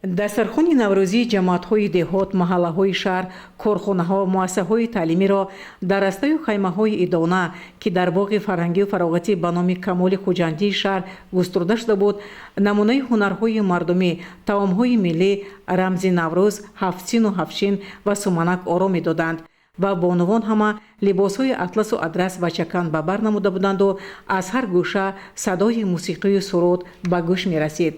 Дастархони наврӯзии ҷамоатҳои деҳот, маҳаллаҳои шаҳр, корхонаҳо, муассисаҳои таълимиро дар растаю хаймаҳои идона, ки дар боғи фарҳангию фароғатӣ ба номи Камоли Хуҷандии шаҳр густурда шуда буд, намунаи ҳунарҳои мардумӣ, таомҳои миллӣ, рамзи Наврӯз, ҳафтсину ҳафтшин ва суманак оро медоданд ва бонувон ҳама либосҳои атласу адрас ва чакан ба бар намуда буданду аз ҳар гӯша садои мусиқию суруд ба гӯш мерасид.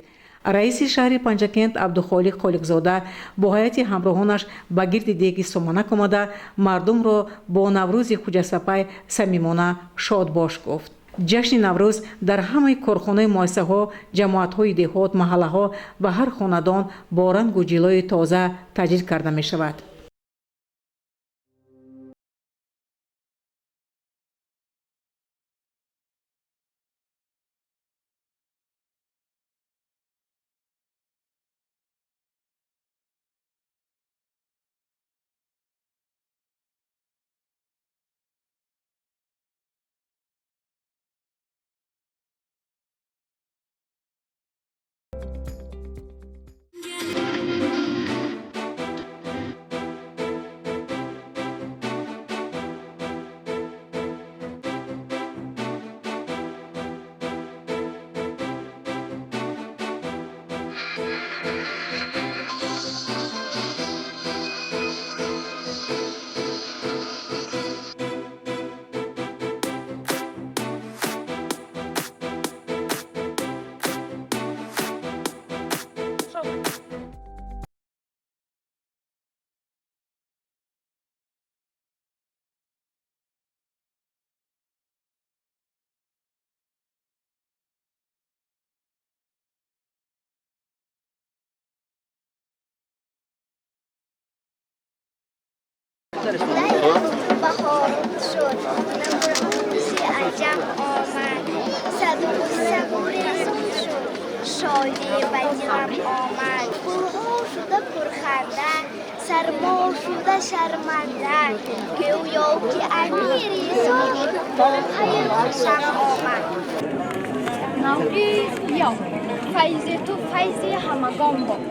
Раиси шаҳри Панҷакент Абдухолиқ Холиқзода бо ҳайати ҳамроҳонаш ба гирди деги суманак омада, мардумро бо Наврӯзи хуҷастапай самимона шодбош гуфт. Ҷашни Наврӯз дар ҳамаи корхонаи муассисаҳо, ҷамоатҳои деҳот, маҳаллаҳо ва ҳар хонадон бо рангу ҷилои тоза таҷлил карда мешавад. Баҳор шуд, Наврӯзи аҷам омад, саду ғуссагурезон шуд, шодӣ ба дилам омад. Гулҳо шуда пурханда, сармо шуда шарманда, гӯё ки амири сол бо хушам омад. Наврӯз биё, файзи ту файзи ҳамагон бод,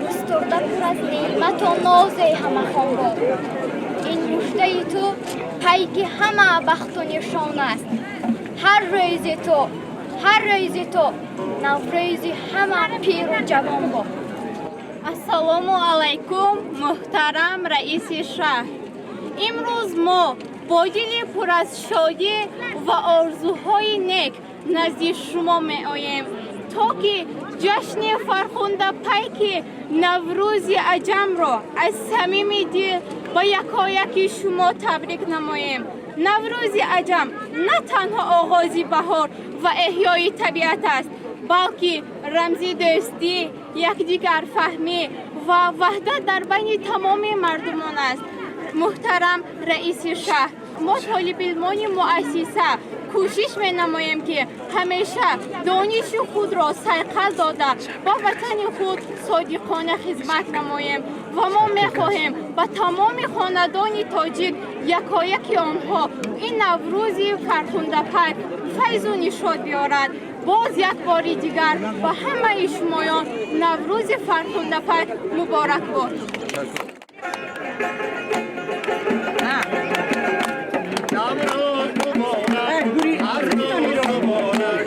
густурда пур аз неъмату нозе ҳамахон бод. Ин муждаи ту пайки ҳама бахту нишон аст. Ҳар рӯзи ту, ҳар рӯзи ту наврӯзи ҳама пиру ҷавон бод. Ассалому алайкум, муҳтарам раиси шаҳр. Имрӯз мо бо дили пур аз шодӣ ва орзуҳои нек назди шумо меоем, то ки ҷашни фархундапайки Наврӯзи аҷамро аз самими дил ба якояки шумо табрик намоем. Наврӯзи аҷам на танҳо оғози баҳор ва эҳёи табиат аст, балки рамзи дӯстӣ, якдигарфаҳмӣ ва ваҳдат дар байни тамоми мардумон аст. Муҳтарам раиси шаҳр, мо толибилмони муассиса кӯшиш менамоем, ки ҳамеша дониши худро сайқал дода, ба ватани худ содиқона хизмат намоем ва мо мехоҳем ба тамоми хонадони тоҷик, якояки онҳо ин Наврӯзи фархундапайк файзу нишод биёрад. Боз як бори дигар ба ҳамаи шумоён Наврӯзи фархундапайк муборак бод. Наврӯз муборак, ҳар рӯз муборак,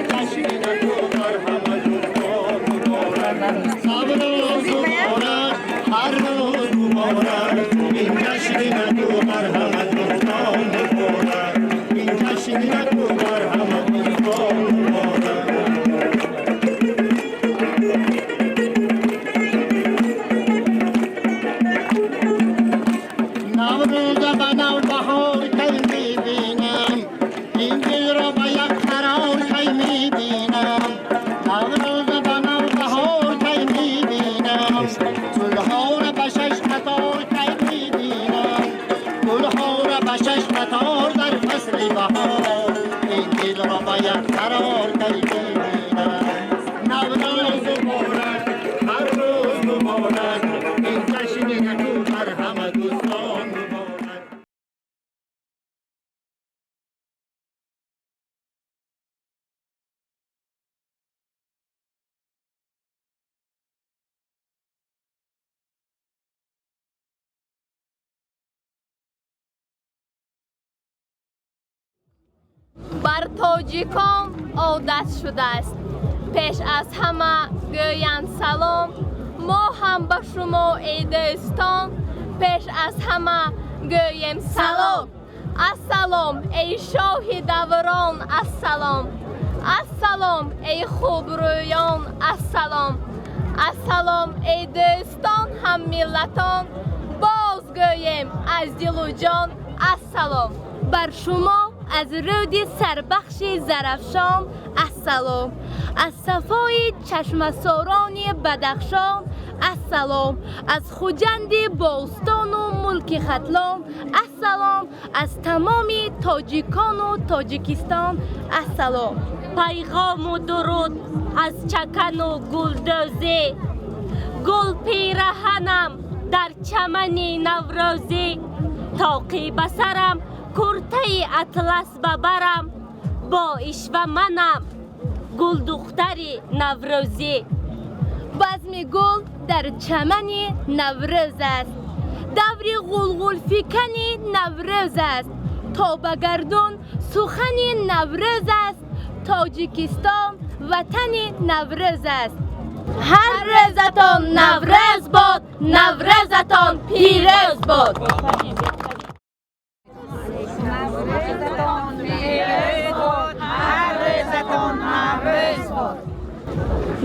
ҷашни наку бар ҳама дӯстон муборак. Наврӯз муборак, ҳар рӯз муборак, ин ҷашни наку бар ҳама дӯстон муборак, ин ҷашни наку бар ҳама дӯстон муборак. Наврӯза ба навбаҳор кай мебинам, ин дилро ба як қарор кай мебинам. Наврӯза ба навбаҳор кай мебинам, гулҳоро ба шаш қатор кай мебинам, гулҳоро ба шаш қатор дар фасли баҳор, ин дилро ба як қарор кай мебинам. Наврӯз муборак, ҳар рӯз муборак, ин ҷашни наку бар ҳама дӯстон муборак. Бар тоҷикон одат шудааст, пеш аз ҳама гӯянд салом. Мо ҳам ба шумо, эй дӯстон, пеш аз ҳама гӯем салом. Ассалом, эй шоҳи даврон, ассалом, ассалом, эй хубрӯён, ассалом, ассалом, эй дӯстон, ҳаммиллатон, боз гӯем аз дилу ҷон ассалом. Бар шумо аз рӯди сарбахши Зарафшон ассалом, аз сафои чашмасорони Бадахшон ассалом, аз Хуҷанди бостону мулки Хатлон ассалом, аз тамоми тоҷикону Тоҷикистон ассалом. Пайғому дуруд аз чакану гулдӯзӣ, гулпираҳанам дар чамани наврӯзӣ, тоқӣ ба сарам, куртаи атлас ба барам, бо ишва манам гулдухтари наврӯзӣ. Базми гул дар чамани Наврӯз аст, даври ғулғулфикани Наврӯз аст, то ба гардун сухани Наврӯз аст, Тоҷикистон ватани Наврӯз аст. Ҳар рӯзатон Наврӯз бод, Наврӯзатон пирӯз бод.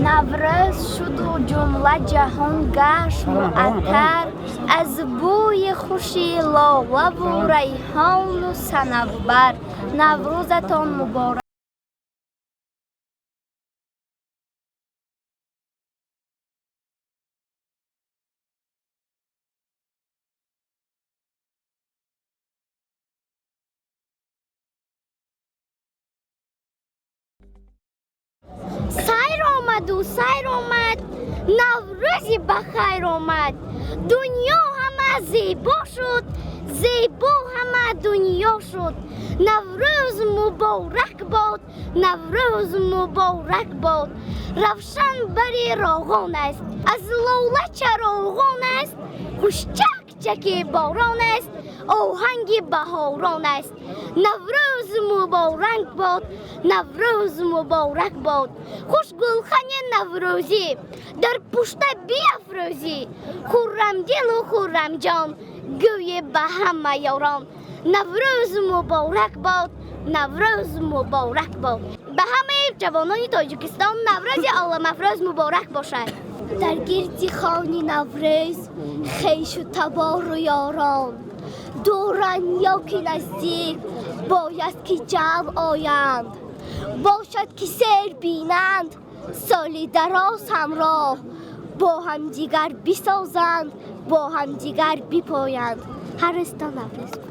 Наврӯз шуду ҷумла ҷаҳон гашт муаттар аз бӯи хуши лолаву райҳону санавбар. Наврӯзатон муборак. Сайр омаду сайр омад, Наврӯзи ба хайр омад. Дунё ҳама зебо шуд, зебо ҳама дунё шуд. Наврӯз муборак бод, Наврӯз муборак бод. Равшан бари роғон аст, аз лола чароғон аст, хушчак-чаки борон аст, оҳанги баҳорон аст. Наврӯз муборак бод, Наврӯз муборак бод. Хуш гулхани наврӯзӣ дар пушта биафрӯзӣ, хуррамдилу хуррамҷон гӯе ба ҳама ёрон. Наврӯз муборак бод, Наврӯз муборак бод. Ба ҳамаи ҷавонони Тоҷикистон Наврӯзи оламафрӯз муборак бошад. Дар гирди хони Наврӯз хешу табору ёрон, дуранд ё ки наздик, бояд ки ҷамъ оянд, бошад ки сер бинанд соли дароз ҳамроҳ, бо ҳамдигар бисозанд, бо ҳамдигар бипоянд. Ҳар рӯзтон Наврӯз бод.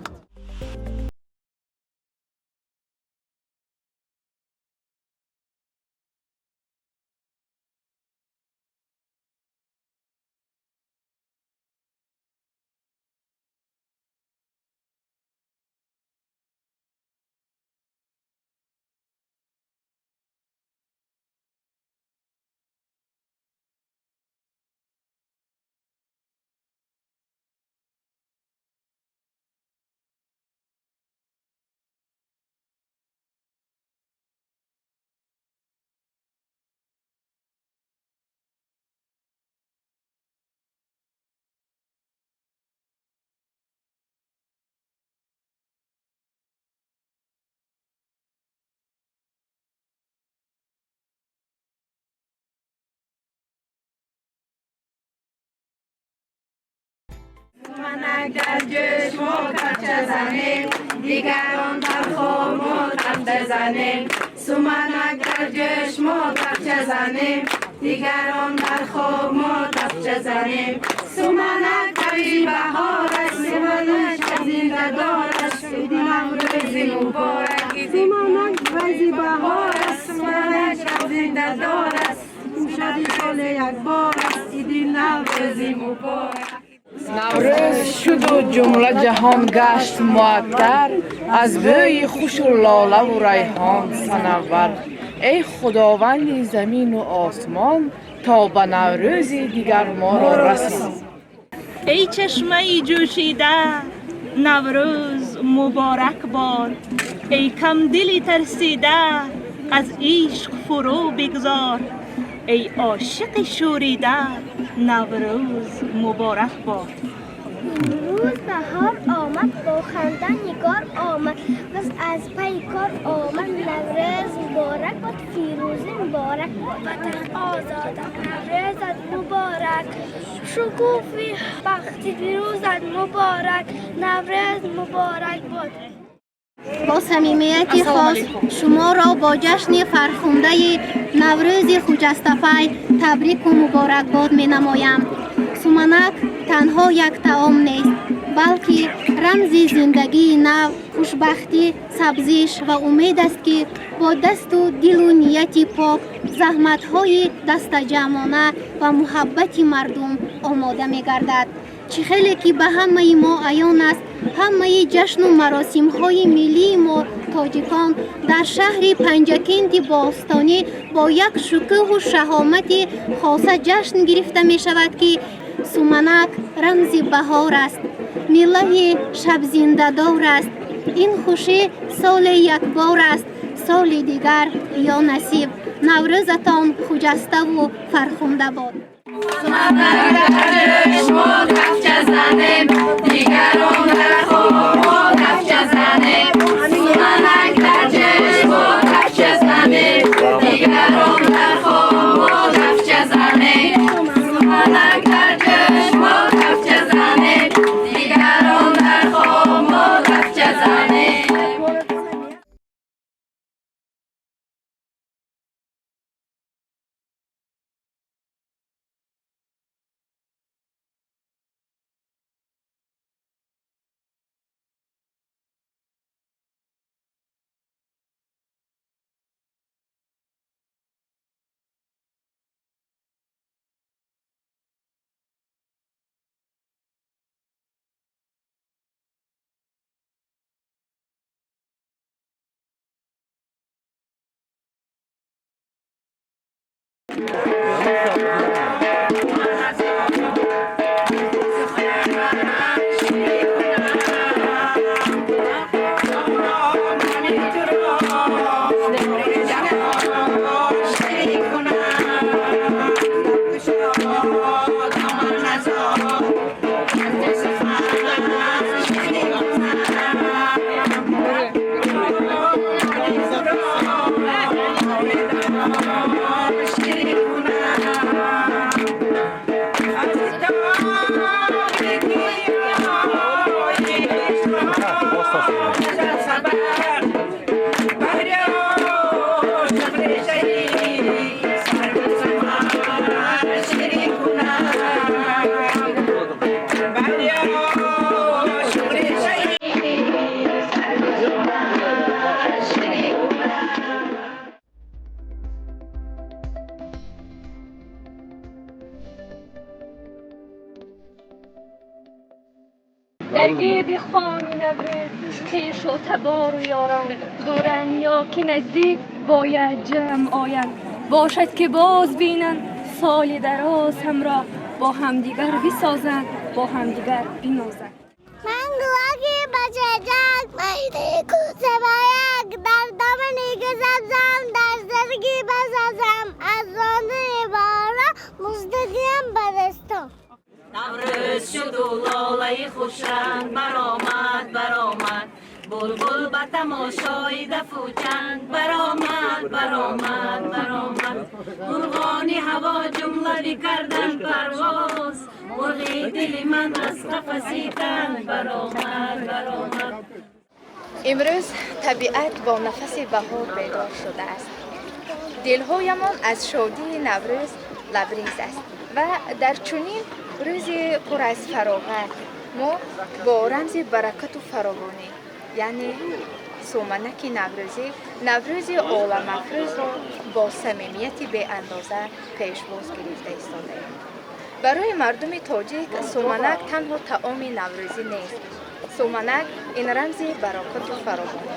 Суманак дар ҷӯш мо кафча занем, дигарон дар хоб мо кафча занем. Суманак дар ҷӯш мо кафча занем, дигарон дар хоб мо кафча занем. Суманак бари баҳор аст, суманак зиндадор аст, Наврӯзи муборак. Суманак файзи баҳор аст, суманак зиндадор аст, шади соли як бор аст, иди Наврӯзи муборак. Наврӯз шуду ҷумла ҷаҳон гашт муаттар аз бӯи хушу лолаву райҳон санаввар. Эй худованди замину осмон, то ба наврӯзи дигар моро расон. Эй чашмаи ҷӯшида, Наврӯз муборак бод. Эй камдили тарсида, аз ишқ фурӯ бигзор, эй ошиқи шӯрида, Наврӯз муборак бод. Имрӯз баҳор омад, бо ханда нигор омад, боз аз пайи кор омад. Наврӯз муборак бод, фирӯзӣ муборак бод. Ватан озода, Наврӯзат муборак, шукуфи бахти фирӯзат муборак, Наврӯз муборак бод. Бо самимияти хос шуморо бо ҷашни фархундаи Наврӯзи хуҷастафай табрику муборакбод менамоям. Суманак танҳо як таом нест, балки рамзи зиндагии нав, хушбахтӣ, сабзиш ва умед аст, ки бо дасту дилу нияти пок, заҳматҳои дастаҷамъона ва муҳаббати мардум омода мегардад. Чӣ хеле ки ба ҳамаи мо аён аст, ҳамаи ҷашну маросимҳои миллии мо тоҷикон дар шаҳри Панҷакенти бостонӣ бо як шукӯҳу шаҳомати хоса ҷашн гирифта мешавад, ки суманак рамзи баҳор аст, миллаи шабзиндадор аст. Ин хушӣ соле якбор аст, соли дигар ё насиб. Наврӯзатон хуҷаставу фархунда бод. Мо кафча занем, дигарон дар хоб, мо кафча занем. Суманак дар ҷӯш, мо кафча занем, дигарон дар хоб, мо кафча занем. Суманак дар ҷӯш, мо кафча занем, дигарон дар хоб, мо кафча занем. Дар гирди хони Наврӯз хешу табору ёрон дуранд ё ки наздик бояд ҷамъ оянд. Бошад ки боз бинанд соли дароз ҳамроҳ, бо ҳамдигар бисозанд, бо ҳамдигар бинозанд. Ман гулаки бачаҷак, майдаи кӯсабаяк, дар домани гузабзам, дар зарги басазам, аз рони бора муздадиям ба дастон. Наврӯз шуду лолаи хушранг баромад, баромад, булбул ба тамошои дафу чанг баромад, баромад, баромад. Мурғони ҳаво ҷумла бикардан парвоз, мурғи дили ман аз қафаси танг баромад, баромад. Имрӯз табиат бо нафаси баҳор бедор шудааст. Дилҳоямон аз шодии Наврӯз лабриз аст ва дар чунин рӯзи пур аз фароғат мо бо рамзи баракату фаровонӣ, яъне суманаки наврӯзӣ, Наврӯзи оламафрӯзро бо самимияти беандоза пешвоз гирифта истодаем. Барои мардуми тоҷик суманак танҳо таоми наврӯзӣ нест. Суманак ин рамзи баракату фаровонӣ,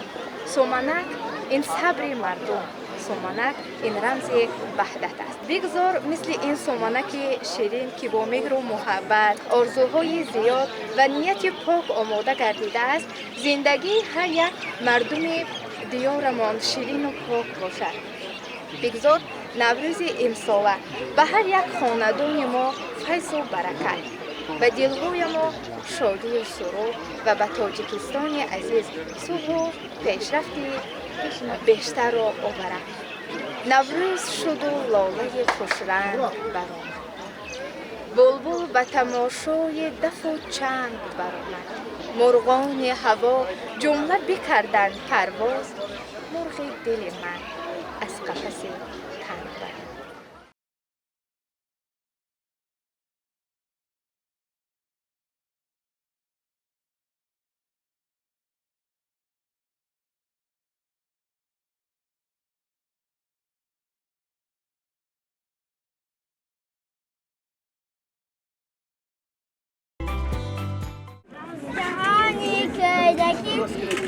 суманак ин сабри мардум, суманак ин рамзи ваҳдат аст. Бигзор мисли ин суманаки ширин, ки бо меҳру муҳаббат, орзуҳои зиёд ва нияти пок омода гардидааст, зиндагии ҳар як мардуми Диёрамон ширину пок бошад. Бигзор Наврӯзи имсола ба ҳар як хонадони мо файзу баракат, ба дилҳои мо шодию сурур ва ба Тоҷикистони азиз сулҳу пешрафти бештарро оварад. Наврӯз шуду лолаи хушранг баромад, булбул ба тамошои дафу чанг баромад. Мурғони ҳаво ҷумла бикарданд парвоз, мурғи дили ман аз қафаси танг баромад.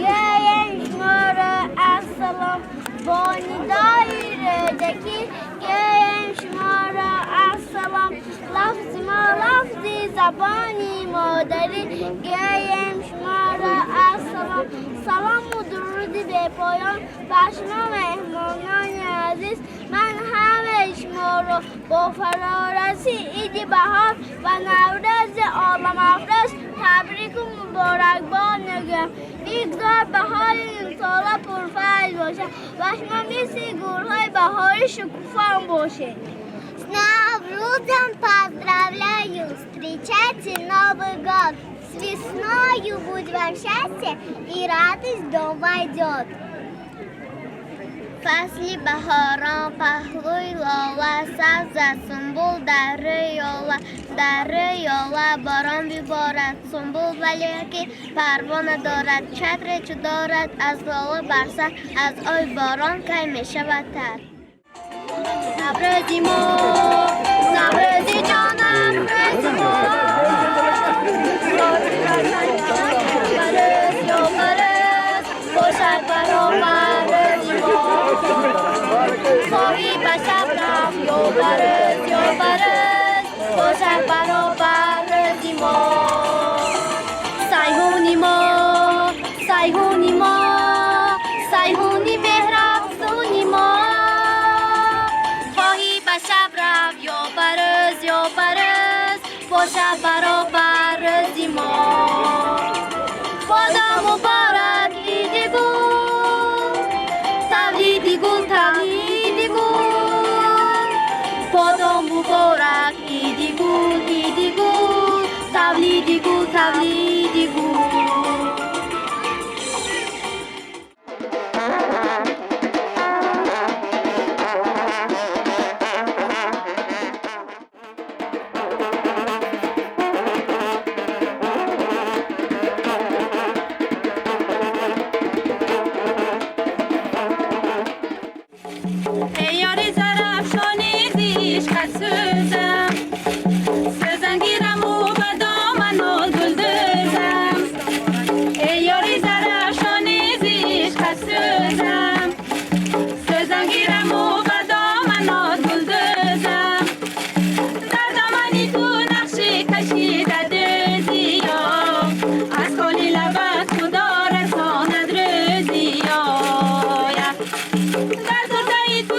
Гӯем шуморо ассалом, бо нидои рӯдакӣ гӯем шуморо ассалом. Лафзи мо лафзи забони модарӣ, гӯем шуморо ассалом. Салому дуруди бепоён ба шумо меҳмонони азиз. Ман ҳамаи шуморо бо фарорасии иди баҳор ва Наврӯзи оламафрӯз табрику муборакбод мегӯям. Бигзор баҳори имсола пурфайз бошад ва шумо мисли гулҳои баҳорӣ шукуфон бошед. С Наврузом поздравляю, встречайте Новый год. С весною будь вам счастье и радость в дом войдет. Фасли баҳорон паҳлӯи лола сабз аст, сумбул дар рӯи ола, дар рӯи ола борон биборад, сумбул валеки парво надорад, чатре чу дорад аз лола бар сар, аз ои борон кай мешавад тар. Наврӯзи мо, Наврӯзи ҷонам, рӯзи мо. Барӯз ё барӯз бошад баробар рӯзи мо. Хоҳӣ ба шаб рав ё барӯз, ё барӯз бошад баробар рӯзи мо. Сайҳуни мо, сайҳуни мо, сайҳуни меҳрафзуни мо. Хоҳӣ ба шаб рав ё барӯз, ё барӯз бошад баробар рӯзи мо. Бодо муборак иди гул, тавлиди гул, тавлиди гул. Бодо муборак иди гул, иди гул, тавлиди гул, тавлиди гул.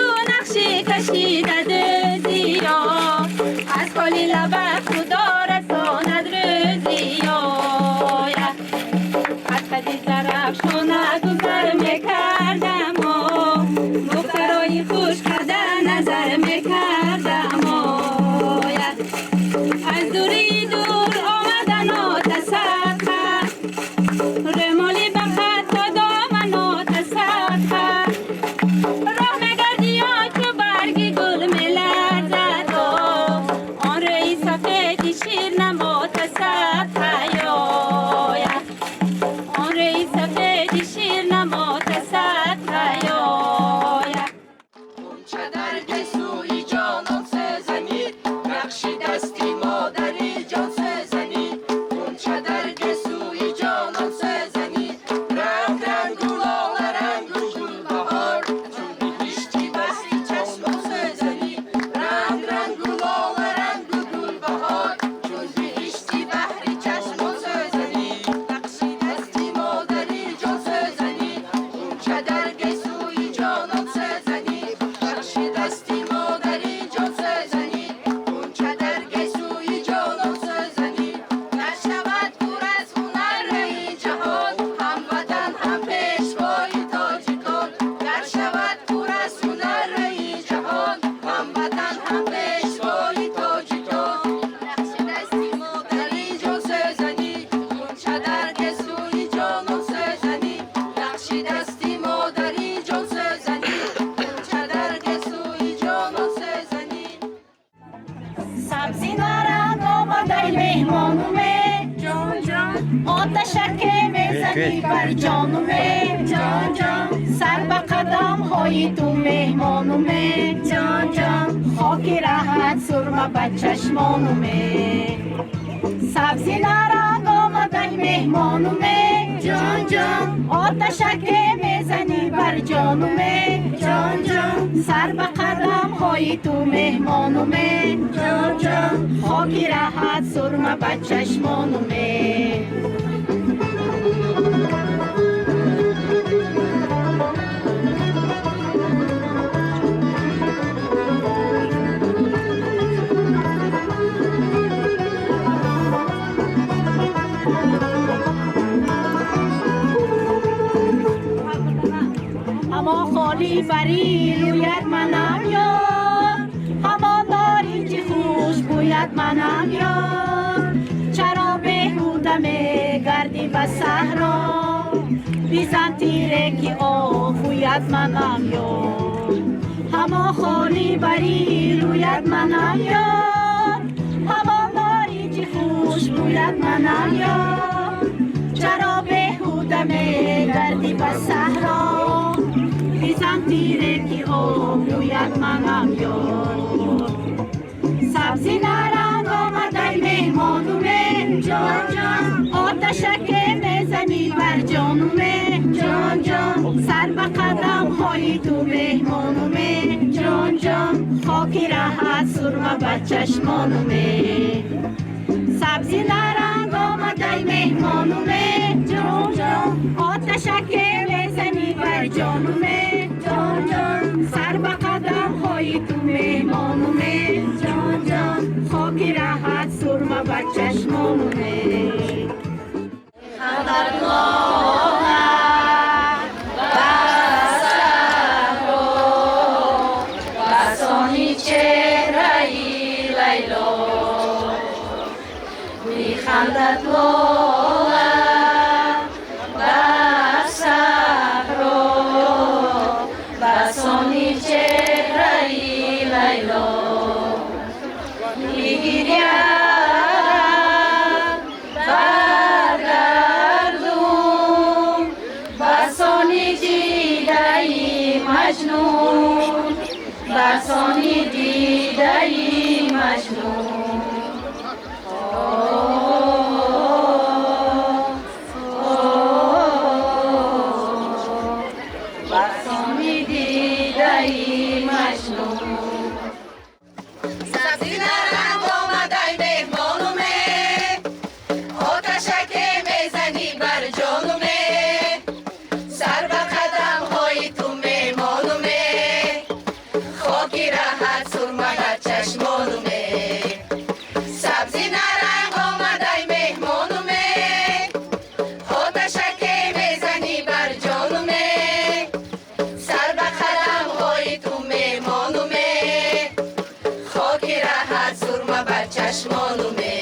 Дар мезанӣ бар ҷонуме, ҷон ҷон, сар ба қадамҳои ту меҳмонуме, ҷон ҷон, хоки раҳат сурма ба чашмонуме. Сабзи наранг омадай меҳмонуме, ҷон ҷон, оташаке мезанӣ бар ҷонуме, ҷон ҷон, сар ба қадамҳои ту меҳмонуме, ҷон ҷон, хоки раҳат сурма ба чашмонуме. Ҳамо холи бари рӯят манам ёр, ҳамо норинҷи хуш бӯяд манам ёр. Чаро беҳуда мегардӣ ба саҳро, бизан тире ки офӯяд манам ёр. Ҳамо холи бари рӯят манам ёр, ҳамо норинҷи хуш бӯяд манам ёр. Чаро беҳуда мегардӣ ба саҳро, бизан тире ки офӯяд манам ёр. Сабзи наранг омадай меҳмонуме, ҷон ҷон, оташаке мезанӣ бар ҷонуме, ҷон ҷон, сар ба қадамҳои ту меҳмонуме, ҷон ҷон, хоки раҳат сурма ба чашмонуме. Сабзи наранг омадай меҳмонуме, ҷон ҷон, оташаке мезанӣ бар ҷонуме, ҷон ҷон, сар ба қадамҳои ту меҳмонуме, ҷон ҷон, хоки раҳат сурма ба чашмонуме. Хандад лола бар саҳро, басони чеҳраи Лайло. Механдад лола бар саҳро, басони чеҳраи Лайло. Мегиряд бар гардун, басони дидаи Маҷнун, басони дидаи Маҷнун. Басони дидаи Маҷнун. Сабзи наранг омадай меҳмонуме, оташаке мезанӣ бар ҷонуме, сар ба қадамҳои ту меҳмонуме, хоки раҳат сурма дар чашмонуме. Сабзи наранг омадай меҳмонуме, оташаке мезанӣ бар ҷонуме, сар ба қадамҳои ту меҳмонуме, хоки раҳат сурма бар чашмонуме.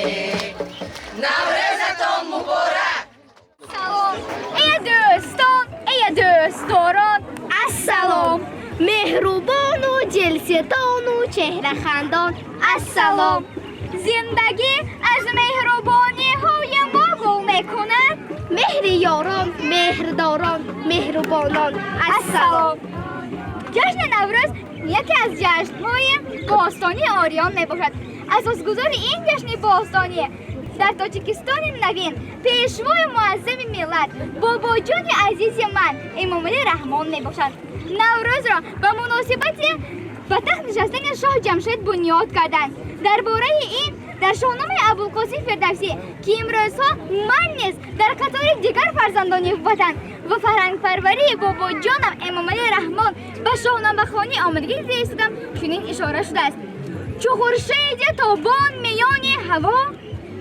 Наврӯзатон муборак! Салом, эй дӯстон, эй дӯстдорон, ассалом. Меҳрубону дилситону чеҳрахандон, ассалом. Зиндагӣ аз меҳрубониҳои мо гул мекунад. Меҳри ёрон, меҳрдорон, меҳрубонон, ассалом. Ҷашни Наврӯз яке аз ҷашнҳои бостонии ориён мебошад. Асосгузори ин ҷашни бостонӣ дар Тоҷикистони навин пешвои муаззами миллат бобоҷони азизи ман Эмомалӣ Раҳмон мебошад. Наврӯзро ба муносибати ба тахт нишастани шоҳ Ҷамшед бунёд карданд. Дар бораи ин дар Шоҳномаи Абулқосим Фирдавсӣ, ки имрӯзҳо ман низ дар қатори дигар фарзандони ватан ва фарҳангпарварии бобоҷонам Эмомалӣ Раҳмон ба шоҳномахонӣ омадагӣ дида истодам, чунин ишора шудааст: чу хуршеди тобон миёни ҳаво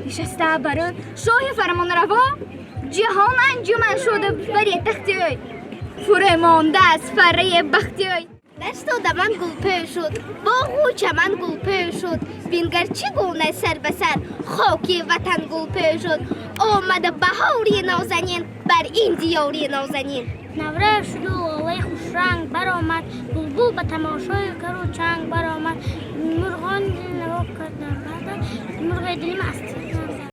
нишаста бар ӯ шоҳи фармонраво, ҷаҳон анҷуман шуда бари тахти ӯ, фурӯ монда аз фарраи бахти ӯ. Дашту даман гулпӯ шуд, боғу чаман гулпӯ шуд, бингар чӣ гуна сар ба сар хоки ватан гулпӯ шуд. Омада баҳори нозанин бар ин диёри нозанин. Наврӯз шуду лолаи хушранг баромад, булбул ба тамошои кару чанг баромад, мурғон дил наво карданд, мурғи дилим аз тир.